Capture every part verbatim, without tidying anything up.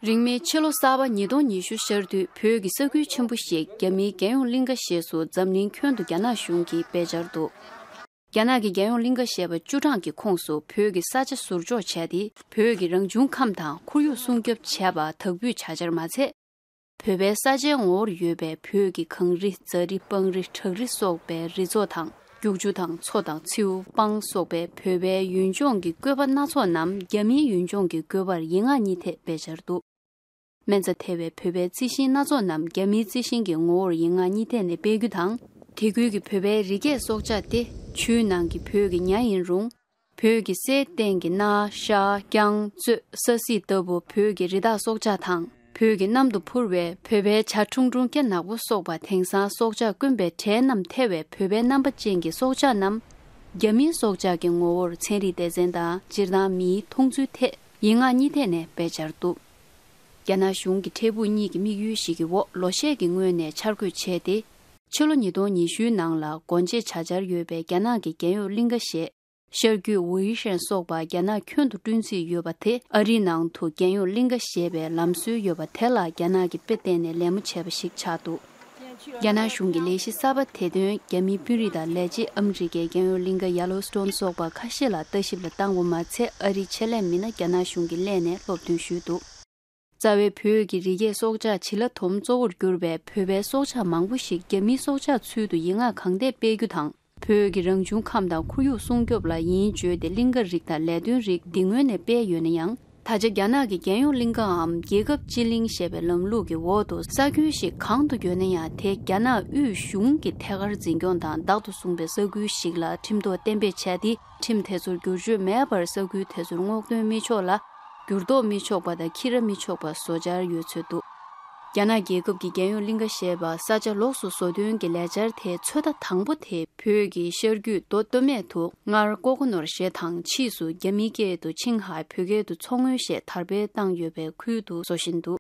རིང་མིན་ཕྱི་ལོ་གསར་པ་ཉིས་སྟོང་ཉི་ཤུ་ཤར་དུས་བོད་ཀྱི་ས་ཁུལ་ཆེན་པོ་ཞིག་རྒྱ་མིའི་རྒྱལ་ཡོངས་གླིང་ག་ཞེས་སུ་འཛམ་གླིང་ཁྱོན་དུ་རྒྱ་ནག་གཞུང་གིས་སྤེལ་འཆར་འདུག་རྒྱ་ནག་གི་རྒྱལ་ཡོངས་གླིང་ག་ཞེས་པ་བཅུ་གྲངས་ཀྱི་ཁོངས་སུ་བོད་ཀྱི་ས་ཆ་ཟུར་འཇོག་བྱས་ཏེ། བོད་ཀྱི་རང་བྱུང་ཁམས་དང་ཁོར་ཡུག་སྲུང་སྐྱོབ་བྱས་པ་དག་འབུད་བྱ་འཆར་མ་ཚད། བོད་པའི་ས་ཆའི་ངོ་བོར་ཡོད་པའི་བོད་ཀྱི་གངས་རི། རྫ་རི། སྤང་རི། བྲག་རི་སོགས་པའི་རི་མཚོ་དང་། རྒྱུག་ཆུ་དང་མཚོ་དང་མཚེའུ། སྤང་སོགས་པའི་བོད་པའི་ཡུལ་ལྗོངས་ཀྱི་བཀོད་པ་སྣ་ཚོགས་རྣམས་རྒྱ་མིའི་ཡུལ་ལྗོངས་ཀྱི་བཀོད་པར་ཡིག་ངག་གཉིས་ཐད་སྤེལ་འཆར་འདུག་སྨན་རྩྭ་ཐེ་བའི་བོད་པའི་རྩི་ཤིང་སྣ་ཚོགས་རྣམས་རྒྱ་མིའི་རྩི་ཤིང་གི་ངོ་བོར་ཡིག་ངག་གཉིས་ཐད་ནས་སྤེལ་རྒྱུ་དང་། དེ་ཁུལ་གྱི་བོད་པའི་རི་སྐྱེས་སྲོག་ཆགས་ཏེ། ཆུའི་ནང་གི་བོད་ཀྱི་ཉ་ཡིན་རུང་། བོད་ཀྱི་སའི་སྟེང་གི་གནའ་ཤ། རྐྱང་། གཙོད། ས་སྲིད་ལྟ་བུ་བོད་ཀྱི་རི་དྭགས་སྲོག་ཆགས་དང་། བོད་ཀྱི་གནམ་དུ་འཕུར་བའི་བོད་པའི་བྱ་ཁྲུང་ཁྲུང་སྐེ་ནག་པོ་སོགས་པ་དེང་སང་སྲོག་ཆགས་དཀོན་པའི་གྲས་རྣམས་ཐེ་བའི་བོད་པའི་རྣམ་པ་ཅན་གྱི་སྲོག་ཆགས་རྣམས། རྒྱ་མིའི་སྲོག་ཆགས་ཀྱི་ངོ་བོར་ཚན་རིག་སྡེ་ཚན་དང་སྤྱིར་བཏང་མིའི་མཐོང་ཚུལ་ཐད་ཡིག་ངག་གཉིས་ཐད་ནས་སྤེལ་འཆར་འདུག་རྒྱ་ནག་གཞུང་གི་འཕྲལ་ཕུགས་གཉིས་ཀྱི་དམིགས་ཡུལ་ཞིག་གི་འོག་ལོ་ཤས་ཀྱི་སྔོན་ནས་འཆར་འགོད་བྱས་ཏེ། ཕྱི་ལོ་ཉིས་སྟོང་ཉི་ཤུའི་ནང་ལ་སྒོ་འབྱེད་བྱ་འཆར་ཡོད་པའི་རྒྱ་ནག་གི་རྒྱལ་ཡོངས་གླིང་ག་ཞེས། ཤར་རྒྱུད་ཝུའུ་ཧྲན་སོགས་པ་རྒྱ་ནག་ཁྱོན་དུ་བསྐྲུན་རྩིས་ཡོད་པ་དེ་ཨ་རིའི་ནང་དུ་རྒྱལ་ཡོངས་གླིང་ག་ཞེས་པའི་ལམ་སྲོལ་ཡོད་པ་དེ་ལ་རྒྱ་ནག་གིས་དཔེ་བལྟས་ནས་ལད་མོ་བྱས་པ་ཞིག་ཆགས་འདུག་རྒྱ་ནག་གཞུང་གི་ལས་གཞི་གསར་པ་དེ་དོན་རྒྱ་མིའི་དཔོན་རིགས་དང་ལས་བྱེད་ཨ་མི་རི་ཀའི་རྒྱལ་ཡོངས་གླིང་ག་ཡ་ལོ་སི་ཊོན་སོགས་པ་ཁ་ཤས་ལ་ལྟ་ཞིབ་ལ་བཏང་བ་མ་ཚད། ཨ་རིའི་ཆེད་ལས་མི་སྣ་རྒྱ་ནག་གཞུང་གིས་གླས་ནས་སློབ་སྟོན་ཞུས་འདུག་རྩ་བའི་བོད་ཀྱི་རི་སྐྱེས་སྲོག་ཆགས་བྱི་ལ་དོམ་གཙོ་བོར་གྱུར་པའི་བོད་པའི་སྲོག་ཆགས་མང་པོ་ཞིག་རྒྱ་མིའི་སྲོག་ཆགས་ཚུལ་དུ་ཡིག་ངག་གང་ཐད་སྤེལ་རྒྱུ་དང་། བོད་ཀྱི་རང་བྱུང་ཁམས་དང་ཁོར་ཡུག་སྲུང་སྐྱོབ་ལ་ཡིན་བརྗོད་དེ་གླིང་ག་རིགས་དང་ལས་དོན་རིགས་འདི་སྔོན་ནས་སྤེལ་ཡོད་ན་ཡང་། ད་ཆ་རྒྱ་ནག་གི་རྒྱལ་ཡོངས་གླིང་གའམ་རྒྱལ་ཁབ་སྤྱི་གླིང་ཞེས་པའི་ལམ་ལུགས་ཀྱི་འོག་ཏུ་ས་ཁྱོན་ཞིག་གང་དུ་ཡོད་ན་ཡང་། དེ་རྒྱ་ནག་དབུས་གཞུང་གི་ཐད་ཀར་འཛིན་སྐྱོང་དང་བདག་ཏུ་བཟུང་བའི་ས་ཁུལ་ཞིག་ལ་ཁྲིམས་ཐོག་གཏན་འབེབས་བྱས་ཏེ། ཁྲིམས་དེ་ཚོར་བསྒྱུར་བཅོས་མེད་པར་ས་ཁུལ་དེ་ཚོར་སྔོག་འདོན་མི་ཆོག་ལ། འགྱུར་ལྡོག་མི་ཆོག་པ་དང་ཁྱི་ར་མི་ཆོག་པ་བཟོ་འཆར་ཡོད་ཚུལ་འདུག་རྒྱ་ནག་རྒྱལ་ཁབ་ཀྱི་རྒྱལ་ཡོངས་གླིང་ག་ཞེས་པ་ས་ཆ་ལོགས་སུ་བཟོ་འདོན་གྱི་ལས་འཆར་དེའི་ཚོད་ལྟ་དང་པོ་དེ་བོད་ཀྱི་ཤར་རྒྱུད་མདོ་སྟོད་སྨད་དུ་སྔར་ཀོ་ཀོ་ནོར་ཞེས་དང་ཕྱིས་སུ་རྒྱ་མིའི་སྐད་དུ་ཆིང་ཧའེ། བོད་སྐད་དུ་མཚོ་སྔོན་ཞེས་དར་སྤེལ་བཏང་ཡོད་པའི་ཁུལ་དུ་བཟོ་བཞིན་འདུག་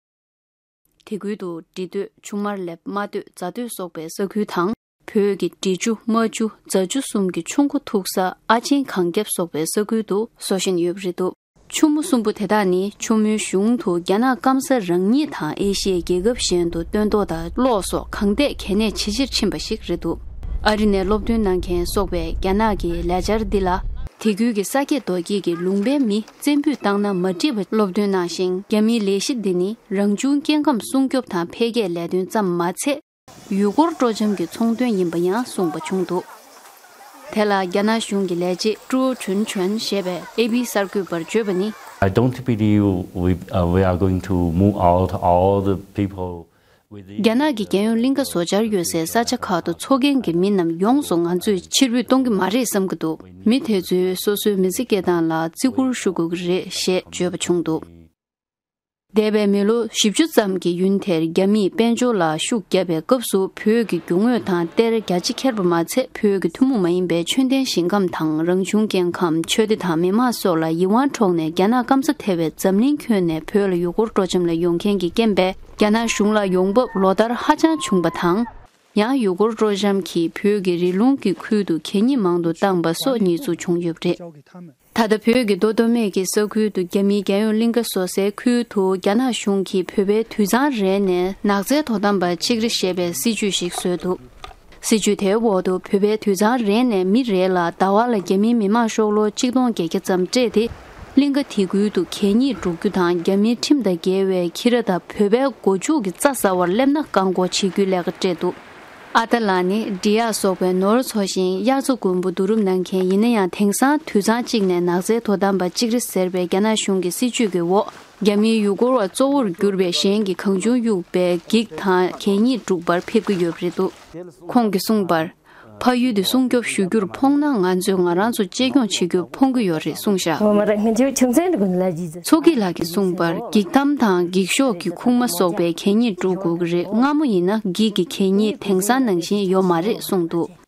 དེ་ཁུལ་དུ་འབྲི་སྟོད། ཆུ་དམར་ལེབ། རྨ་སྟོད། རྫ་སྟོད་སོགས་པའི་ས་ཁུལ་དང་། བོད་ཀྱི་འབྲི་ཆུ། རྨ་ཆུ། རྫ་ཆུ་གསུམ་གྱི་ཆུ་མགོ་ཐུག་ས་ཨ་ཆེན་གངས་རྒྱབ་སོགས་པའི་ས་ཁུལ་དུ་བཟོ་བཞིན་ཡོད་པ་རེད་འདུག་ཆུ་མོ་གསུམ་པོ་དེ་དག་ནི་ཆུ་མོའི་གཞུང་དུ་རྒྱ་ནག་སྐམ་ས་རང་ཉིད་དང་ཨེ་ཤི་ཡའི་རྒྱལ་ཁབ་གཞན་དུ་སྟོན་ཐོག་དང་གློག་སོགས་གང་ཐད་གལ་གནད་ཇེ་ཆེར་ཕྱིན་པ་ཞིག་རེད་འདུག་ཨ་རི་ནས་སློབ་སྟོན་གནང་མཁན་སོགས་པས་རྒྱ་ནག་གི་ལས་འཆར་འདི་ལ། དེ་ཁུལ་གྱི་ས་སྐྱེས་རྡོ་སྐྱེས་ཀྱི་ལུང་པའི་མི་བཙན་འབུད་བཏང་ན་མ་འགྲིག་པ་སློབ་སྟོན་གནང་ཞིང་། རྒྱ་མིའི་ལས་གཞི་འདི་ནི་རང་བྱུང་སྐྱེ་ཁམས་སྲུང་སྐྱོབ་དང་འཕེལ་རྒྱས་ལས་དོན་ཙམ་མ་ཚད། ཡུལ་སྐོར་སྤྲོ་འཆམ་གྱི་ཚོང་དོན་ཡིན་པ་ཡང་གསུངས་པ་བྱུང་འདུག་དེ་ལ་རྒྱ་ནག་གཞུང་གི་ལས་བྱེད་ཀྲུའོ་ཁྲུན་ཁྲོན་ཞེས་པས་ཨེ་པི་གསར་འགོད་པར་བརྗོད་པ་ནི། I don't believe we, uh, we are going to move out all the people within རྒྱ་ནག་གི་རྒྱལ་ཡོངས་གླིང་ག་བཟོ་འཆར་ཡོད་སའི་ས་ཆ་ཁག་ཏུ་འཚོ་མཁན་གྱི་མི་རྣམས་ཡོངས་སུ་ང་ཚོས་ཕྱིར་འབུད་གཏོང་གི་མ་རེད་བསམ་གྱི་འདུག་མི་དེ་ཚོས་སོ་སོའི་མི་ཚེ་སྐྱེལ་སྟངས་ལ་བརྩི་བཀུར་ཞུ་དགོས་ཀྱི་རེད་ཞེས་བརྗོད་པ་བྱུང་འདུག་འདས་པའི་མི་ལོ་བཞི་བཅུ་ཙམ་གྱི་ཡུན་དེར་རྒྱ་མིས་དཔལ་འབྱོར་ལ་ཤུགས་བརྒྱབ་པའི་སྐབས་སུ་བོད་ཀྱི་རྒྱུ་དངོས་དང་གཏེར་རྒྱ་ཆེ་ཁྱེར་པ་མ་ཚད། བོད་ཀྱི་ཐུན་མོང་མ་ཡིན་པའི་མཆོད་རྟེན་ཞིང་ཁམས་དང་རང་བྱུང་སྐྱེ་ཁམས། ཆོས་སྡེ་དང་མི་མང་སོགས་ལ་ཡིད་དབང་འཕྲོག་ནས། རྒྱ་ནག་སྐམ་ས་ཐེ་བའི་འཛམ་གླིང་ཁྱོན་ནས་བོད་ལ་ཡུལ་སྐོར་སྤྲོ་འཆམ་ལ་ཡོང་མཁན་གྱི་རྐྱེན་པས། རྒྱ་ནག་གཞུང་ལ་ཡོང་འབབ་ལོ་ལྟར་ཧ་ཅང་བྱུང་པ་དང་། ཡང་ཡུལ་སྐོར་སྤྲོ་འཆམ་གྱིས་བོད་ཀྱི་རི་ཀླུང་གི་ཁུལ་དུ་གད་སྙིགས་མང་དུ་བཏང་པ་སོགས་ཉེས་འཛུགས་བྱུང་ཡོད་པ་རེད། ད་ལྟ་བོད་ཀྱི་མདོ་སྟོད་སྨད་ཀྱི་ས་ཁུལ་དུ་རྒྱ་མིའི་རྒྱལ་ཡོངས་གླིང་ག་བཟོ་སའི་ཁུལ་དུ་རྒྱ་ནག་གཞུང་གིས་བོད་པའི་དུད་ཚང་རེ་ནས་ནགས་ཚལ་དོ་དམ་པ་གཅིག་རེ་ཞེས་པའི་སྲིད་ཇུས་ཤིག་བཟོས་འདུག་སྲིད་ཇུས་དེའི་འོག་ཏུ་བོད་པའི་དུད་ཚང་རེ་ནས་མི་རེ་ལ་ཟླ་བ་ལ་རྒྱ་མིའི་མི་མང་ཤོག་ལོར་ཆིག་སྟོང་བརྒྱད་བརྒྱ་ཙམ་སྤྲད་དེ། གླིང་ག་དེ་ཁུལ་དུ་གད་སྙིགས་སྒྲུག་རྒྱུ་དང་། རྒྱ་མིའི་ཁྲིམས་དང་འགལ་བའི་ཁྱི་ར་དང་བོད་པའི་སྒོ་ཕྱུགས་ཀྱི་རྩྭ་ཟ་བར་སླེབས་ན་བཀག་འགོག་བྱེད་རྒྱུའི་ལས་ཀ་སྤྲད་འདུག་ཨ་ཏ་ལགས་ནི་འབྲི་གཡག་སོགས་པའི་ནོར་འཚོ་ཞིང་། དབྱར་རྩྭ་དགུན་འབུ་བསྡུ་རུབ་གནང་མཁན་ཡིན་ན་ཡང་། དེང་སང་དུད་ཚང་གཅིག་ནས་ནགས་ཚལ་དོ་དམ་པ་གཅིག་རེ་ཟེར་བའི་རྒྱ་ནག་གཞུང་གི་སྲིད་ཇུས་ཀྱི་འོག་རྒྱ་མིའི་ཡུལ་སྐོར་བ་གཙོ་བོར་གྱུར་པའི་གཞན་གྱི་གང་བྱུང་གཡུགས་པའི་འགྱིག་དང་གད་སྙིགས་སྒྲུག་པར་ཕེབས་ཀྱི་ཡོད་པ་རེད་འདུག་ཁོང་གིས་གསུངས་པར། ཕ་ཡུལ་དེ་སྲུང་སྐྱོབ་ཞུ་རྒྱུར་ཕོངས་ན། ང་ཚོས་ང་རང་ཚོ་གཅེས་སྐྱོང་བྱེད་རྒྱུར་ཕོངས་ཀྱི་ཡོད་རེད་གསུངས་བཞག་མཚོ་སྐྱིད་ལགས་ཀྱིས་གསུངས་པར། འགྱིག་ཐམ་དང་འགྱིག་ཤོག་གི་ཁུག་མ་སོགས་པའི་གད་སྙིགས་སྒྲུག་དགོས་ཀྱི་རེད། སྔ་མོ་ཡིན་ན་འགྱིག་གི་གད་སྙིགས་དེང་སང་ནང་བཞིན་ཡོད་མ་རེད་གསུངས་འདུག